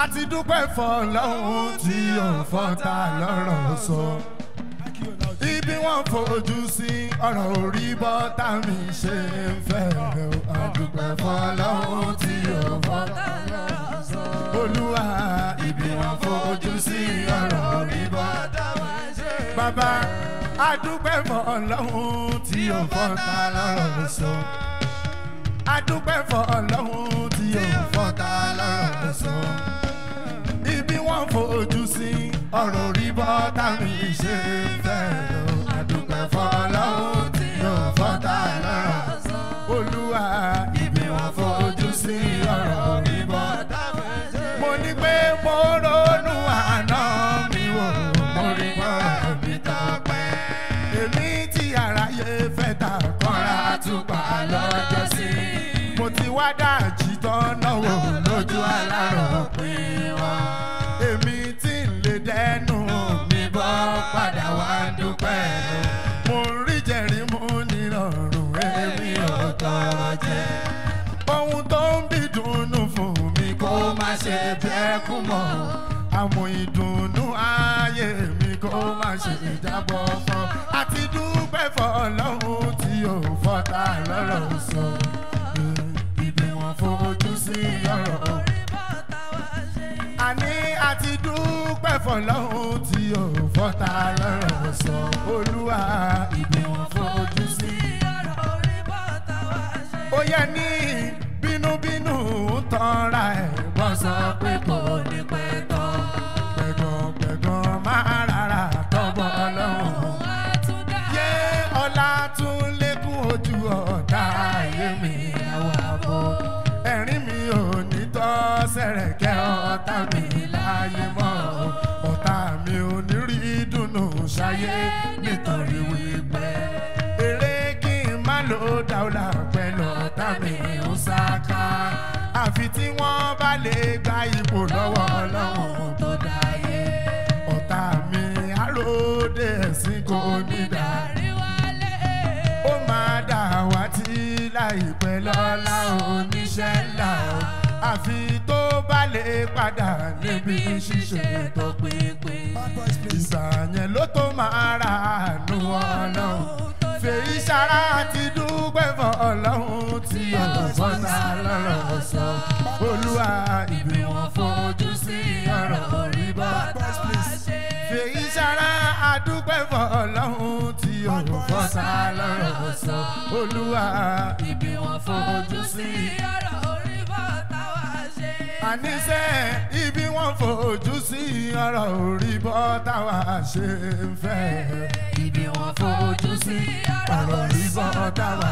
Àti dúpẹ́ f'Ọlọ́hun tí ò fọ́ta lọ́rọ̀ sọ. Ibi wọ́n fojú sí ọ̀rọ̀ orí bọ́tà mi ṣe ń fẹ́ o. Àdúpẹ́ f'Ọlọ́hun tí ò fọ́ta lọ́rọ̀ sọ. Olúwa ibi wọ́n fojú sí ọ̀rọ̀ orí bọ́tà mi ṣe ń fẹ́. Bàbá àdúpẹ́ f'Ọlọ́hun tí ò fọ́ta lọ́rọ̀ sọ. Àdúpẹ́ f'Ọlọ́hun tí ò fọ́ta lọ́rọ̀ sọ. Ibi wọ́n fojú sí ọ̀rọ̀ orí bọ́tà mi ṣe fẹ́ o. Àdúpẹ́ f'Ọlọ́hun tí ò fọ́ta lọ́rọ̀ sọ. Olúwa ibi wọ́n fojú sí ọ̀rọ̀ orí bọ́tà mi ṣe fẹ́. Mo ní pé mo ronú àná mi wò mo rí bọ́ mi tọpẹ́. Èmi tí aráyé fẹ́ ta kọ́ra túpa lọ́jọ́ sí. Mo ti wá dájí tọ́nà wò lójú alárò pín wọn. Èmi tí ń lè dẹnu mi bọ́ padà wá dúpẹ́. Mo rí jẹ̀rí mú nírọ̀rùn èmi ò tọrọ jẹ. Ohun tó ń bí dùnnú fún mi kó má ṣe bẹ́ẹ̀ kú mọ́. Àmọ́ ìdùnnú ayé mi kó má ṣe jábọ́ fọ́. Àti dúpẹ́ f'Ọlọ́hun tí ò fọ́ta lọ́rọ̀ sọ. Ibi wọn fojú sí ọ̀rọ̀. Àní àti dúpẹ́ f'Ọlọ́hun tí ò fọ́ta lọ́rọ̀ sọ. Olúwa ibi wọn fojú sí ọ̀rọ̀. Ó yẹ ní bínúbínú tọ́ra ẹ̀ bọ́ sọ pé kò ní pẹ́ tán. Pẹ̀gàn máa rárá tọ́bọ̀ Ọlọ́run. Yé ọlá tún lékún ojú ọ̀tá ayé mi àwọn àbọ̀. Ẹ̀rín mi ò ní tọ́ sẹ̀rẹ̀kẹ́ ọ̀tá mi láyé mọ́. Ọ̀tá mi ò ní rí dùnú ṣayé nítorí wípé. Eré kí n má lò dáwọ́lá pẹ̀lú ọ̀tá mi ń sáká. Àfi tí wọ́n bá lè gba ipò lọ́wọ́ Ọlọ́run tó dáyé. Ọ̀tá mi àròdé ẹ̀sìn kò ní dà. Ó máa dà wá tí láìpẹ́ lọ́la oníṣẹ́ ńlá o. Àfi tó bá lè padà níbi ṣíṣe tó pínpín. Ìgbà yẹn ló tó máa ra àánú Ọlọ́run. Fèyí sára ti dúpẹ́ f'Ọlọ́hun tí ò fọ́ta lọ́rọ̀ sọ. Olúwa ibi wọn fojú sí ọ̀rọ̀ orí bọ́tà. Fèyí sára àdúpẹ́ f'Ọlọ́hun tí ò fọ́ta lọ́rọ̀ sọ. Olúwa ibi wọn fojú sí ọ̀rọ̀ orí bọ́tà. Àníṣe ibi wọn fojú sí ọ̀rọ̀ orí bọ́tà wá ṣe ń fẹ́. Ibi wọn fojú sí ọ̀rọ̀ orí bọ́tà wá.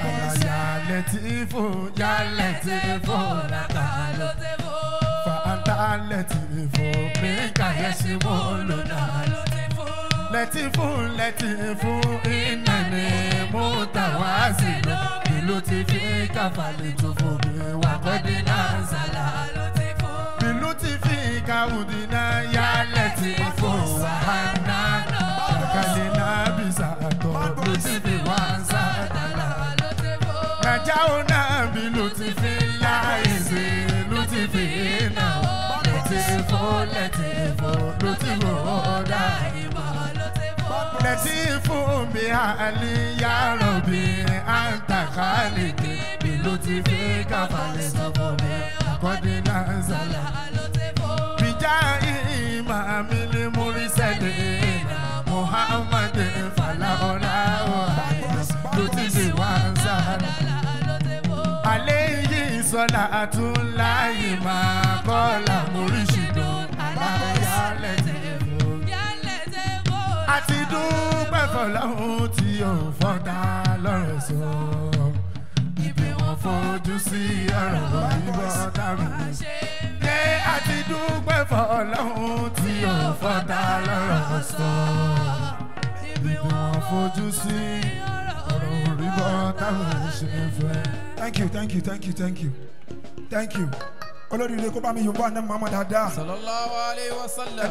Àyàlẹ̀ tí fò yálẹ̀ tí fò látà ló fàǹtà lẹ̀ tí fò mí kàyẹ́ sí mọ́ lónà. Lẹ́tí fún lẹ́tí fún iná ni mo tà wá sí lọ. Ìlú ti fi káfàlẹ̀ tó fò mí wà kọ́dé náà sálà. Ìlú ti fi káwùdí náà yá lẹ́tí fún wàhánà. Kàkàlẹ̀ náà bí sàtọ̀ ló ti fi wá sàtàlà. Nàjà ó náà bí ló ti fi láìsí ló ti fi náà. Lẹ́tí fún lẹ́tí fún ló ti fò ó dá. Lẹ́tí fún mi àlè yàrá bí àǹtà kálíkì bí ló ti fi káfàlẹ̀ sọ fún mi àkọ́dé náà sálà. Bíjà ìmà mi lè múrí sẹ́lẹ̀ Muhammad Falaola ló ti fi wá ń sálà. Àlẹ́ yìí sọ́lá àtúnláyé máa kọ́lá múríṣìdùn àbáyá lẹ́tí fún. Àti dúpẹ́ f'Ọlọ́hun tí ò fọ́ta lọ́rọ̀ sọ. Ibi wọn fojú sí ọ̀rọ̀ ìbọn mi. Ṣé àti dúpẹ́ f'Ọlọ́hun tí ò fọ́ta lọ́rọ̀ sọ. Ibi wọn fojú sí ọ̀rọ̀ ìbọn mi ṣe fẹ́. Thank you, thank you, thank you, thank you, thank you. Olóríire kó bá mi yorùbá náà mọ́mọ́ dáadáa. Sallallahu alayhi wa sallam.